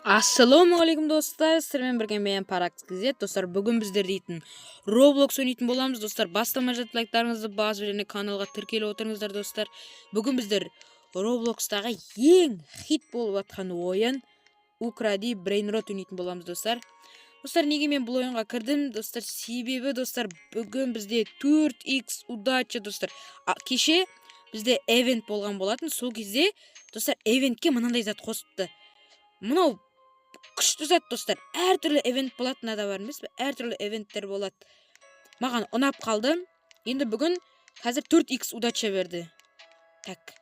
Ассалаумағалейкум, достар! Сіздермен бірге мен, Паракс KZ. Достар, бүгін біздер дейтін Roblox ойнайтын боламыз. Достар, бастамай жатып лайктарыңызды басып және каналға тіркеліп отырыңыздар, достар. Бүгін біздер Robloxтағы ең хит болып жатқан ойын Укради Брейнрот ойнайтын боламыз, достар. Достар, неге мен бұл ойынға кірдім? Достар, себебі, достар, бүгін бізде 4x удача, достар. Кеше бізде эвент болған болатын. Сол кезде, достар, эвентке мынандай зат қосыпты. Мынау күшті зат, достар. Әртүрлі эвент болады мынада, бар емес пе? Әртүрлі эвенттер болады. Маған ұнап қалды. Енді бүгін қазір 4x удача берді. Так,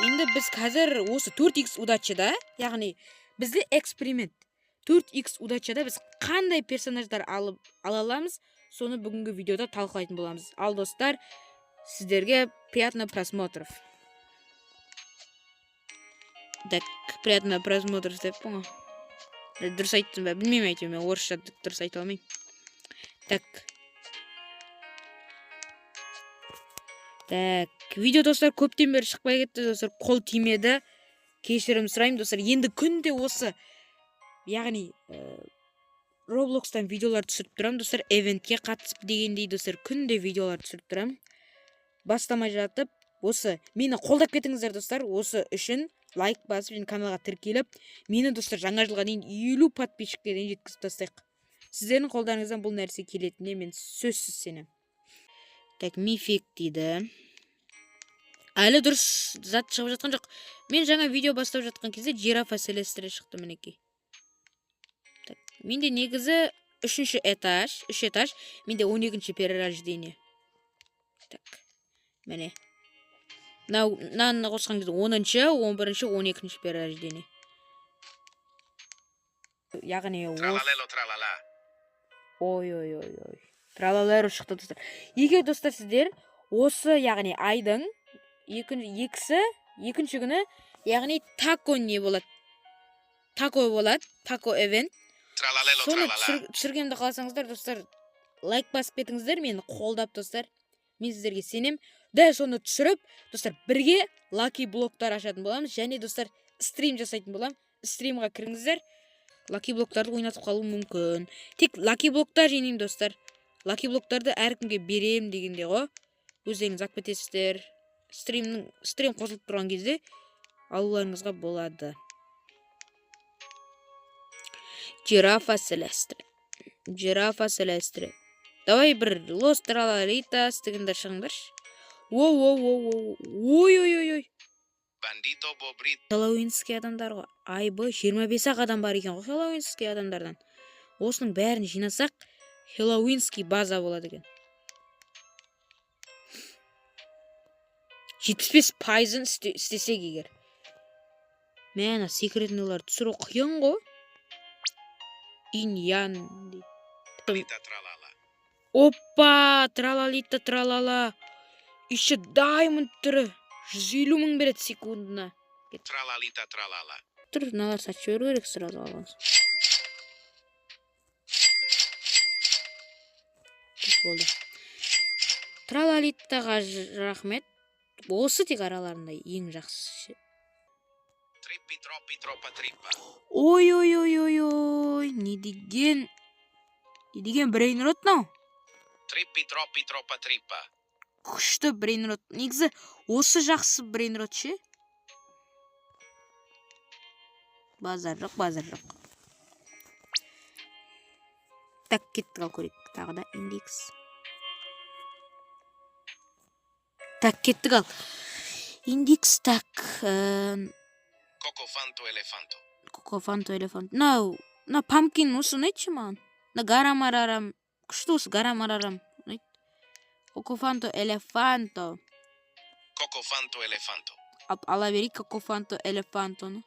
енді біз қазір осы 4x удачада, яғни бізде эксперимент, 4x удачада біз қандай персонаждар алып ала аламыз, соны бүгінгі видеода талқылайтын боламыз. Ал, достар, сіздерге приятного просмотров. Так, приятного просмотров деппін ғой. Дұрыс айттым ба, білмеймін, әйтеуір мен орысша дұрыс айта алмаймын. Так, так, видео, достар, көптен бері шықпай кетті, достар, қол тимеді, кешірім сұраймын, достар. Енді күнде осы, яғни Роблокстан видеолар түсіріп тұрамын, достар, эвентке қатысып дегендей, достар, күнде видеолар түсіріп тұрамын. Бастамай жатып осы мені қолдап кетіңіздер, достар. Осы үшін лайк басып және каналға тіркеліп, мені, достар, жаңа жылға дейін 50 подписчикке дейін жеткізіп тастайық. Сіздердің қолдарыңыздан бұл нәрсе келетініне мен сөзсіз сенемін. Так, мифик дейді. Әлі дұрыс зат шығып жатқан жоқ. Мен жаңа видео бастап жатқан кезде жирафа Селестре шықты, мінекей. Так, менде негізі үшінші этаж, үш этаж, менде 12-ші перерождение. Так, міне, мынау, мынаны қосқан кезде 10-шы, 11-ші, 12-ші перерождение, яғни осы. Tralalelo tralala. Ой, ой, ой, ой, тралалеро шықты, достар. Егер, достар, сіздер осы, яғни айдың екісі, екінші күні, яғни тако не болады, тако болады, тако эвент. Tralalelo Соны tralala. түсіргенімді қаласаңыздар, достар, лайк басып кетіңіздер мені қолдап. Достар, мен сіздерге сенем. Дәл соны түсіріп, достар, бірге лаки блоктар ашатын боламыз және, достар, стрим жасайтын боламын. Стримға кіріңіздер. Лаки блоктарды ойнатып қалуым мүмкін. Тек лаки блоктар жинаймын, достар. Лаки блоктарды әркімге беремін дегенде ғой, өздеріңіз алып кетесіздер. Стрим қосылып тұрған кезде алуларыңызға болады. Жирафа Селестре, жирафа Селестре. Давай, бір лос тралалитас дегендер шығыңдаршы. О, о, о, о, ой, ой, ой, ой. Bandito Bobrito. Хэллоуинский адамдар ғой. Айбы, 25 ақ адам бар екен ғой хэллоуинский адамдардан. Осының бәрін жинасақ, хэллоуинский база болады екен. 75 пайызын істесек егер. Мә, ана секретныйларды түсіру қиын ғой. Инь ян дейді. Tralita tralala. Опа, тралалита тралала. Еще даймонд түрі. 150 000 береді секундына. Tralalita tralala. Тұр, мыналар сатып жіберу керек сразу алған соң. Так, болды. Тралалиттаға рахмет. Осы тек араларында ең жақсысы. Trippi troppi troppa trippa. Ой, ой, ой, ой, ой, не деген, не деген брейнрот мынау? Trippi troppi troppa trippa. Күшті брейнрот. Негізі осы жақсы брейнрот ше. Базар жоқ, базар жоқ. Так, кеттік, ал көрейік. Тағы да индекс. Так, кеттік, ал. Индекс, так. Coco fanto elefanto. Кокофанто элефант. Мынау, мына памкин осы ұнайды ше маған. Мына гарамарарам. Күшті осы гарамарарам. Ұнайды. Кокофанто элефанто. Coco fanto elefanto. Алып ала берейік кокофанто элефантоны.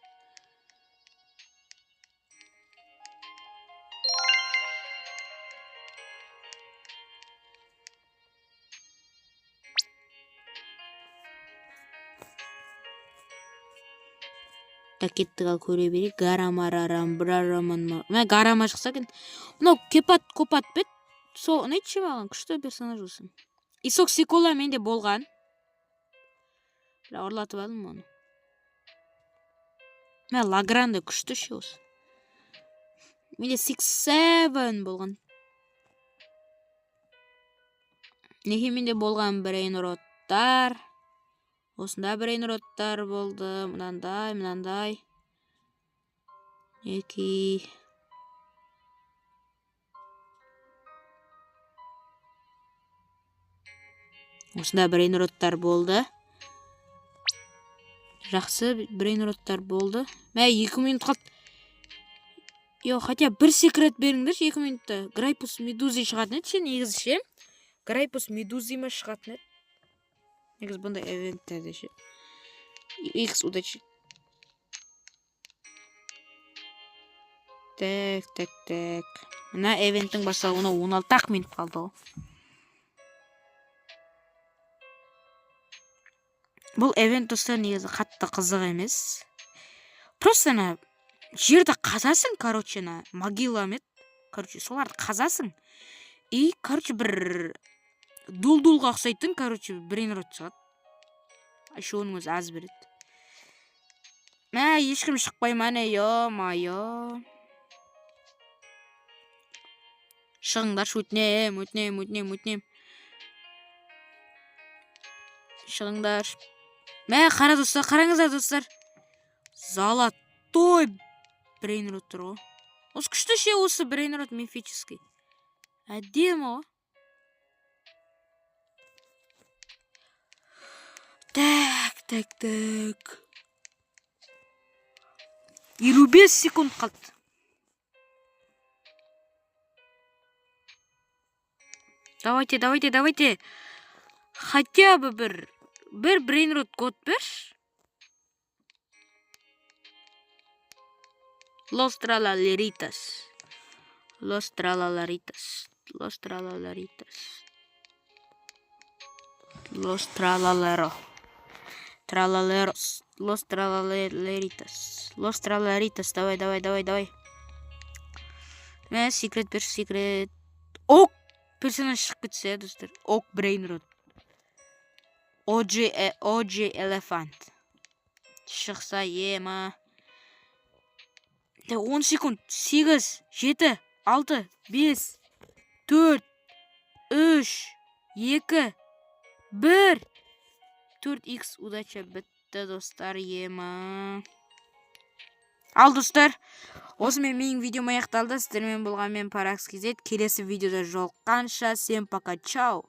Так, кеттік, ал көре берейік. Гарамарарам, брараман. Мә, гарама шықса екен. Мынау кепат копат па еді? Сол ұнайды ше маған, күшті персонаж осы. Исок Сикола менде болған. Бірақ ұрлатып алдым оны. Мә, Лагранде күшті ше осы. Менде 6-7 болған. Неге менде болған брейнроттар? Осында брейнроттар болды. Мынандай, мынандай. Неки. Осында брейнроттар болды. Жақсы брейнроттар болды. Мә, 2 минут қалды. Йо, хотя бір секрет беріңдерші 2 минутта. Грайпус Медузы шығатын еді ше, негізі ше. Грайпус Медузы ма шығатын еді. Негізі бұндай ивенттерде ше. X удачи. Так, так, так. Мына ивенттің басталуына 16 ақ минут қалды ғой. Бұл ивент, достар, негізі қатты қызық емес. Просто ана жерді қазасың, короче, ана могила ма еді? Короче, соларды қазасың. И, короче, бір дул-дулға ұқсайтын, короче, брейнрот шығады. Еще оның өзі аз береді. Мә, ешкім шықпай ма не, ё-моё. Шығыңдаршы, өтінем, өтінем, өтінем, өтінем. Шығыңдар. Мә, қара, достар, қараңыздар, достар. Золотой брейнрот тұр ғой. Осы күшті ше, осы брейнрот мифический. Әдемі ғой. Так, так, так. 55 секунд қалды. Давайте, давайте, давайте. Хотя бы бір брейнрот код берші. Los tralaleritas. Los tralaleritas. Los tralaleritas. Los tralalero. Тралалерос. Los tralaleritas. Los tralaleritas. Давай, давай, давай, давай. Мә, секрет берші, секрет. Ок! Персонаж шығып кетсе, достар. Ок брейнрот. OG, OG Elephant. Шықса, ема. 10 секунд. 8, 7, 6, 5, 4, 3, 2, 1. 4x удача бітті, достар, ема. Ал, достар, осымен менің видеом аяқталды. Сіздермен болған мен, Паракс KZ. Келесі видеода жолыққанша, всем пока, чао.